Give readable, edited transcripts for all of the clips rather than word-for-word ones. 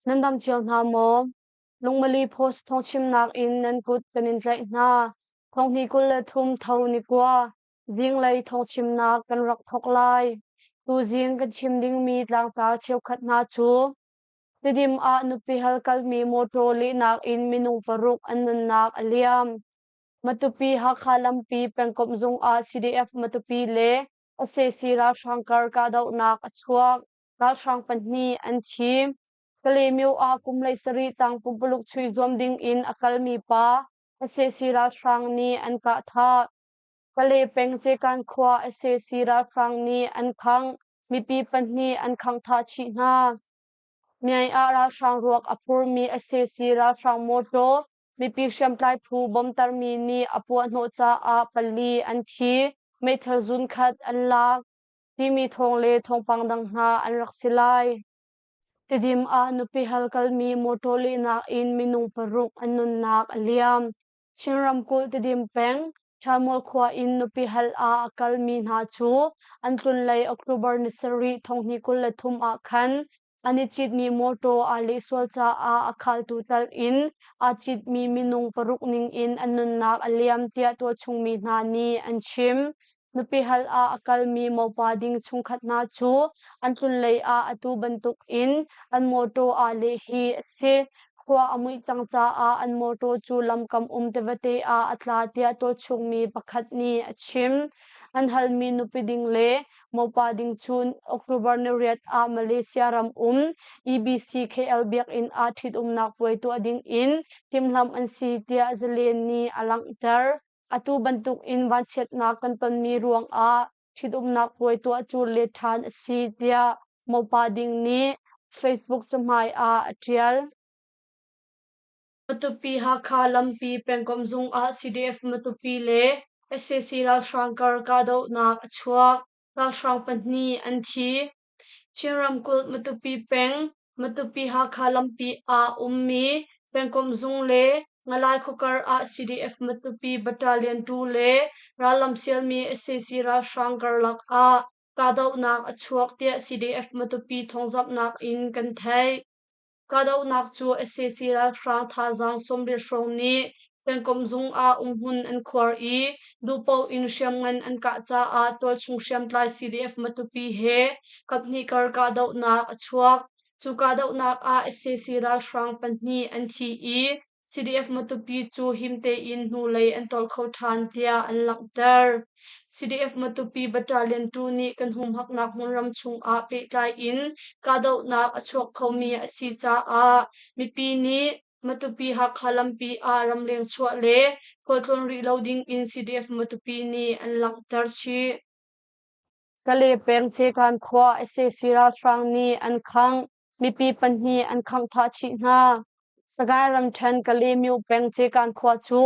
Nan dam cio hna maw? Lungmali Post thawngchimnak in nan kut kan in tlaih hna. Thonghni 23 tho ni kua zinglei thawngchimnak kan rak thawk lai. Tuzing kan chim dingmi tlangtar cheukhat hna cu Tidim ah nupi hal kalmi mawṭaw lehnak in minung paruk an nunnak a liam. Matupi Hakha lampi pengkomh zung ah CDF Matupi le sac ralhrang kar kahdohnak a chuak. Ralhrang pahnih an thi. Kalaymyo ah kum 17 tang pumpuluk chuih zuam ding in a kalmi pa sac ralhrang nih an kah thah. Kalay peng Cekan khua sac ralhrang nih an khangh. Mipi pahnih an khangh thah chih hna. Myay ah ralhrang ruak a phurmi sac ralhrang mawṭaw mipi hriamtlai phu bomtarmi nih a puahhnawh caah pali an thi, meithal zunkhat an lak timi thawng le thawngpang dang hna an rak si lai. Tidim ah nupi hal kalmi mawṭaw lehnak in minung paruk an nunnak a liam. Chin ramkulh Tidim peng Ṭhalmual khua in nupi hal ah a kalmi hna cu an tlunlei October ni sarih thonghnih 23 ah khan an i citmi mawṭaw aa lehsual caah a khaltu tal in aa citmi minung paruk ning in an nunnak a liam tiah tualchungmi hna nih an chim. Nupi hal ah a kalmi mopa ding chungkhat hna cu an tlunlei ah atu bantuk in an mawṭaw aa leh hi a si. Khua a muih cang caah an mawṭaw cu lamkam um tivate ah a tla tiah tualchungmi pakhat nih a chim. An halmi nupi ding le mopa ding cu October ni riat ah Malaysia ram um EBC KL biakinn ah ṭhitumnak puai tuah ding in timhlamh an si tiah Zalen nih a langhter. Atu bantuk in vanchiatnak kan tonmi ruangah ṭhitumnak puai tuah cu let ṭhan a si tiah mopa ding nih Facebook cahmai ah a ṭial. Matupi Hakha lampi pengkomh zung ah CDF Matupi le sac ralhrang kar kahdohnak a chuak. Ralhrang pahnih an thi. Chin ramkulh Matupi peng Matupi Hakha lampi ah ummi pengkomh zung le Ngalai khuakar ah CDF Matupi Battalion 2 le rallam sialmi sac ralhrang karlak ah kahdohnak a chuak tiah CDF Matupi thawngzamhnak in kan theih. Kahdohnak cu sac ralhrang thazaang 80 hrawng nih pengkomh zung ah umhmun an khuar i duhpaoh in hriamngan an kah caah tualchung hriamtlai CDF Matupi he kaphnih kar kahdohnak a chuak. Cu kahdohnak ah sac ralhrang pahnih an thi i CDF Matupi cu him tein hnulei an tol kho ṭhan tiah an langhter. CDF Matupi Battalion 2 nih kan humhaknak hmunram chungah pehtlai in kahdohnak a chuak khomi a si caah mipi nih Matupi Hakha lampi ah ramleng chuah le khualtlawn rih lo ding in CDF Matupi nih an langhter chih. Kale peng Cekan khua sac ralhrang nih an khangh. Mipi pahnih an khangh thah chih hna. Sagaing ramṭhen Kalaymyo peng Cekan khua cu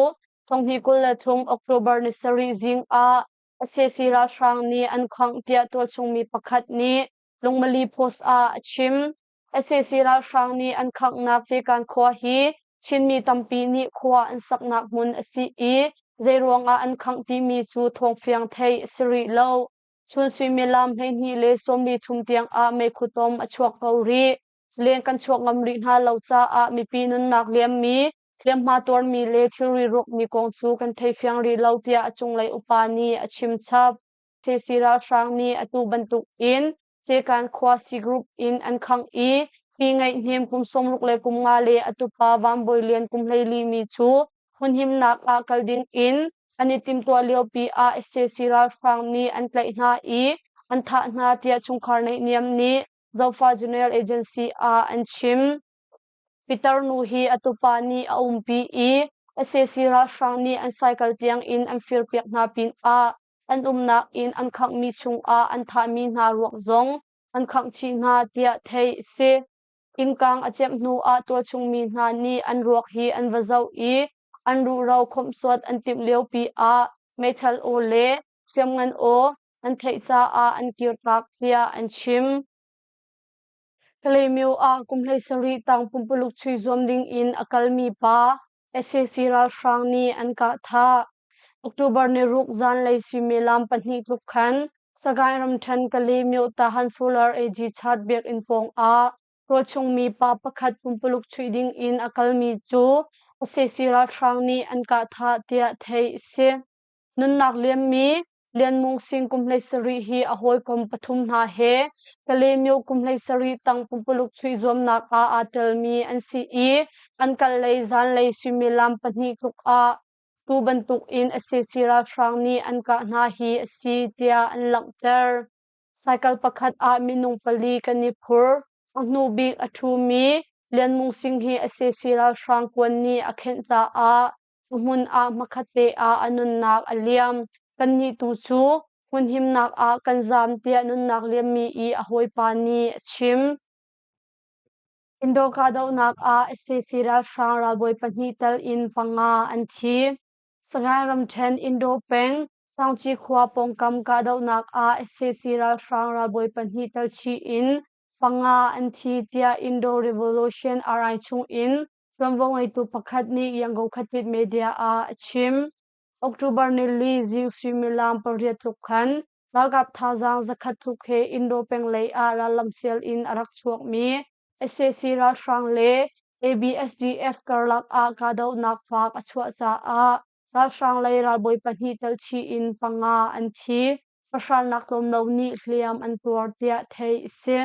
thonghnih 23 October ni sarih zing ah sac ralhrang nih an khangh tiah tualchungmi pakhat nih Lungmali Post ah a chim. Sac ralhrang nih an khanghnak Cekan khua hi Chinmi tampi nih khua an saknak hmun a si i zeiruangah an khangh timi cu thawngfiang theih a si rih lo. Chun suimilam 12 le 43 tiang ah meikhu tom a chuak ko rih. Leng kan chuak ngam rih hna lo caah mipi nunnak liammi, hliamhma tuarmi le thilri rawkmi kong cu kan thei fiang rih lo tiah a cunglei upa nih a chim chap. Sac ralhrang nih atu bantuk in Cekan khua C Group in an khangh i Pi Ngaih Hnem kum 60 le kum nga le a tupa Van Bawi Lian kum 14 mi cu hmunhimnak ah kal ding in an i timhtuah liopi ah sac ralhrang nih an tlaih hna i an thah hna tiah chungkhar naihniam nih Zofa General Agency ah an chim. Pitar nu hi a tupa nih a umpi i sac ralhrang nih an cycle tiang in an firpiak hna pinah an umnak inn an khanghmi chungah an thahmi hna ruak zong an khangh chih hna tiah theih a si. Innkang a ciamh hnu ah tualchungmi hna nih an ruak hi an va zoh i an ruhro khawmhsuat an timh liopi ah meithal aw le hriamngan aw an theih caah an kirtak tiah an chim. Kalaymyo ah kum 17 tang pumpuluk chui zuam ding in a kalmi pa sac ralhrang nih an kah thah. October ni ruk zanlei suimilam pahnih tluk khan Sagaing ramṭhen Kalaymyo Tahan Fuller AG Chart biakinn pawng ah Tualchungmi pa pakhat pumpuluk chuih ding in a kalmi cu sac ralhrang nih an kah thah tiah theih a si. Nunnak liammi Lian Mung Sing kum 17 hi a hawikom pathum hna he Kalaymyo kum 17 tang pumpuluk chuih zuamnak ah aa telmi an si i an kal lei zanlei suimilam 2 tluk ah tu bantuk in sac ralhrang nih an kah hna hi a si tiah an langhter. Cycle pakhat ah minung pali kan i phur. A hnu bik a ṭhumi Lian Mung Sing hi sac ralhrang kuan nih a khenh caah a hmun ah hmakhatte ah a nunnak a liam. Kannih tu cu hmunhimnak ah kan zaam tiah nunnak liammi i a hawipa nih a chim. Indo kahdohnak ah sac ralhrang ralbawi pahnih tel in panga an thi. Sagaing ramṭhen Indo peng Taungci khua pawngkam kahdohnak ah sac ralhrang ralbawi pahnih tel chih in panga an thi tiah Indo Revolution RI chung in ṭuanvo ngeitu pakhat nih Yangon Khatit media ah a chim. October nili zing suimilam 8 tluk khan ralkap thazaang 100 tluk he Indo peng lei ah rallam sial in a rak chuakmi sac ralhrang le ABSDF karlak ah kahdohnak faak a chuah caah ralhrang lei ralbawi pahnih tel chih in panga an thi. Pahralnak tlawm lo nih hliam an tuar tiah theih a si.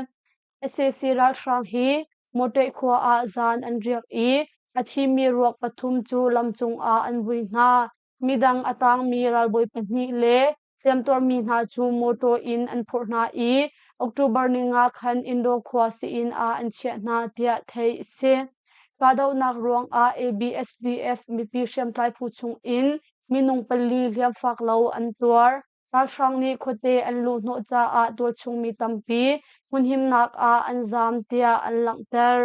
Sac ralhrang hi Mawṭaih khua ah zan an riak i a thimi ruak pathum cu lamcung ah an vui hna. Midang a tangmi ralbawi pahnih le hliamtuarmi hna cu mawṭaw in an phurh hna i October 5 khan Indo khua sii-inn ah an chiah hna tiah theih a si. Kahdohnak ruangah ABSDF mipi hriamtlai phu chung in minung pali hliamfak lo an tuar. Ralhrang nih khuate an luhhnawh caah tualchung mi tampi hmunhimnak ah an zaam tiah an langhter.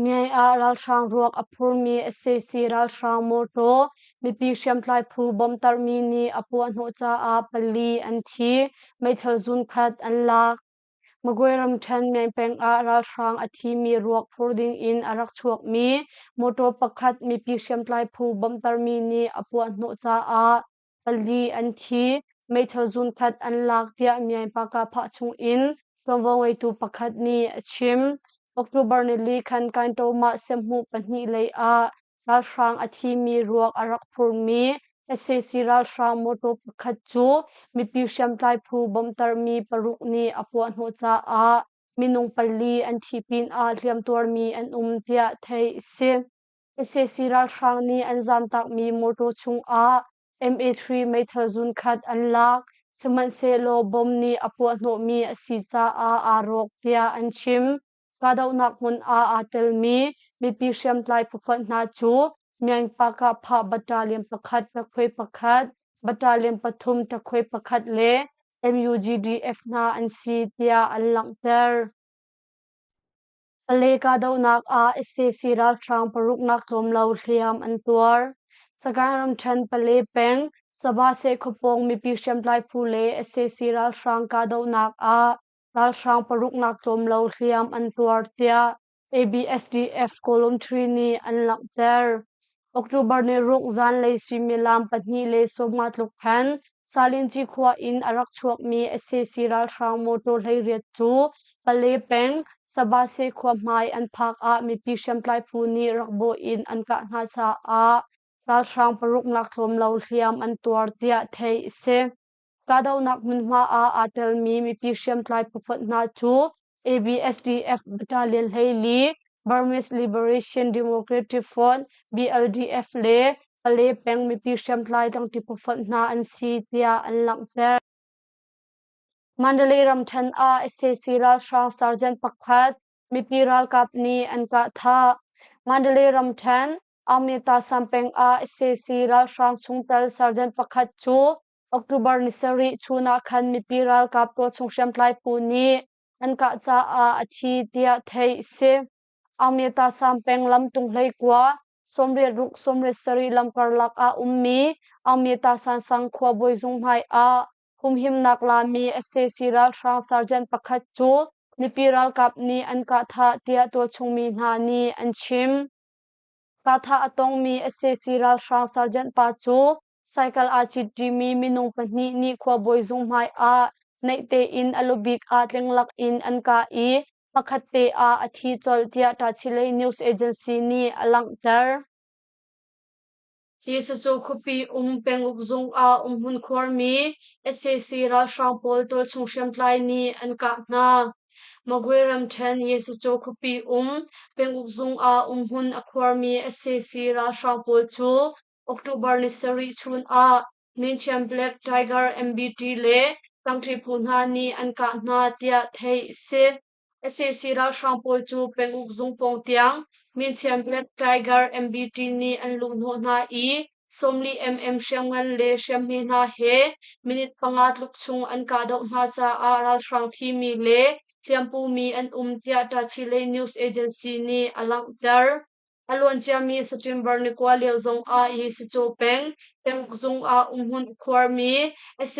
Myay ah ralhrang ruak a phurmi sac ralhrang mawṭaw mipi hriamtlai phu bomtarmi nih a puahhnawh caah pali an thi, meithal zunkhat an lak. Magwe ramṭhen Myay peng ah ralhrang a thimi ruak phur dingin a rak chuakmi mawṭaw pakhat mipi hriamtlai phu bomtarmi nih a puahhnawh caah pali an thi, meithal zunkhat an lak tiah Myay Pakaphah chungin ṭuanvo ngeitu pakhat nih a chim. October nili khan Kaintomah semhmuh pahnih lei ah ralhrang a thimi ruak a rak phurmi sac ralhrang mawṭaw pakhat cu mipi hriamtlai phu bawmhtermi paruk nih a puahhnawh caah minung pali an thi pinah hliamtuarmi an um tiah theih a si. Sac ralhrang nih an zamtakmi mawṭaw chungah MA3 meithal zunkhat an lak. Sihmanhsehlaw bomb nih a puahhnawhmi a si caah aa rawk tiah an chim. Kahdohnak hmun ah aa telmi mipi hriamtlai phufonh hna cu Myanpakahphah Battalion pakhat ṭakhuai pakhat, Battalion pathum ṭakhuai pakhat le MUGDF hna an si tiah an langhter. Pale kahdohnak ah sac ralhrang paruknak tlawm lo hliam an tuar. Sagaing ramṭhen Pale peng Sabah khuapawng mipi hriamtlai phu le sac ralhrang kahdohnak ah ralhrang paruknak tlawm lo hliam an tuar tiah ABSDF Column 3 nih an langhter. October ni ruk zanlei suimilam 2:50 tluk khan Salinci khua in a rak chuakmi sac ralhrang motor 18 cu Pale peng Sabase khua hmai an phak ah mipi hriamtlai phu nih rak bawh in an kah hna caah ralhrang paruknak tlawm lo hliam an tuar tiah theih a si. Kahdohnak hmunhma ah aa telmi mipi hriamtlai phufonh hna cu ABSDF Battalion 14, Burmese Liberation Democratic Front BLDF le Pale peng mipi hriamtlai tlangṭi phufonh hna an si tiah an langhter. Mandalay ramṭhen ah sac ralhrang sergeant pakhat mipi ralkap nih an kah thah. Mandalay ramṭhen Amyata Sampeng ah sac ralhrang chungtel sergeant pakhat cu October ni sarih chun ah khan mipi ralkap tualchung hriamtlai phu nih an kah caah a thi tiah theih a si. Amyata Sampeng lamtung 19 86 87 lam karlak ah ummi Amyata Sansang khuabawi zung hmai ah humhimnak lami sac ralhrang sergeant pakhat cu mipi ralkap nih an kah thah tiah tualchung mi hna nih an chim. Kahthah a tongmi sac ralhrang sergeant pa cu cycle aa citṭimi minung pahnih nih khuabawi zung hmai ah naih tein a lubik ah tlinglak in an kah i Hmakhat te ah a thi colh tiah Tachileik News Agency nih a langhter. Hi sacu khuapi um penguk zung ah umhmun khuarmi sac ralhrang pawl tualchung hriamtlai nih an kah hna. Magwe ramṭhen Yesacu khuapi um penguk zung ah umhmun a khuarmi sac ralhrang pawl cu October ni sarih chun ah Minchiam Black Tiger MBT le tangṭi phu hna nih an kah hna tiah theih a si. Sac ralhrang pawl cu penguk zung pawng tiang Minchiam Black Tiger MBT nih an luhhnawh hna i 40 mm hriamngan le hriamhme hna he minute 5 tluk chung an kahdoh hna caah ralhrang thimi le hliampumi an um tiah Tachileik News Agency nih a langhter. A luanciami September ni 9 lio zongah hi Sicaw peng, penguk zung ah umhmun a khuarmi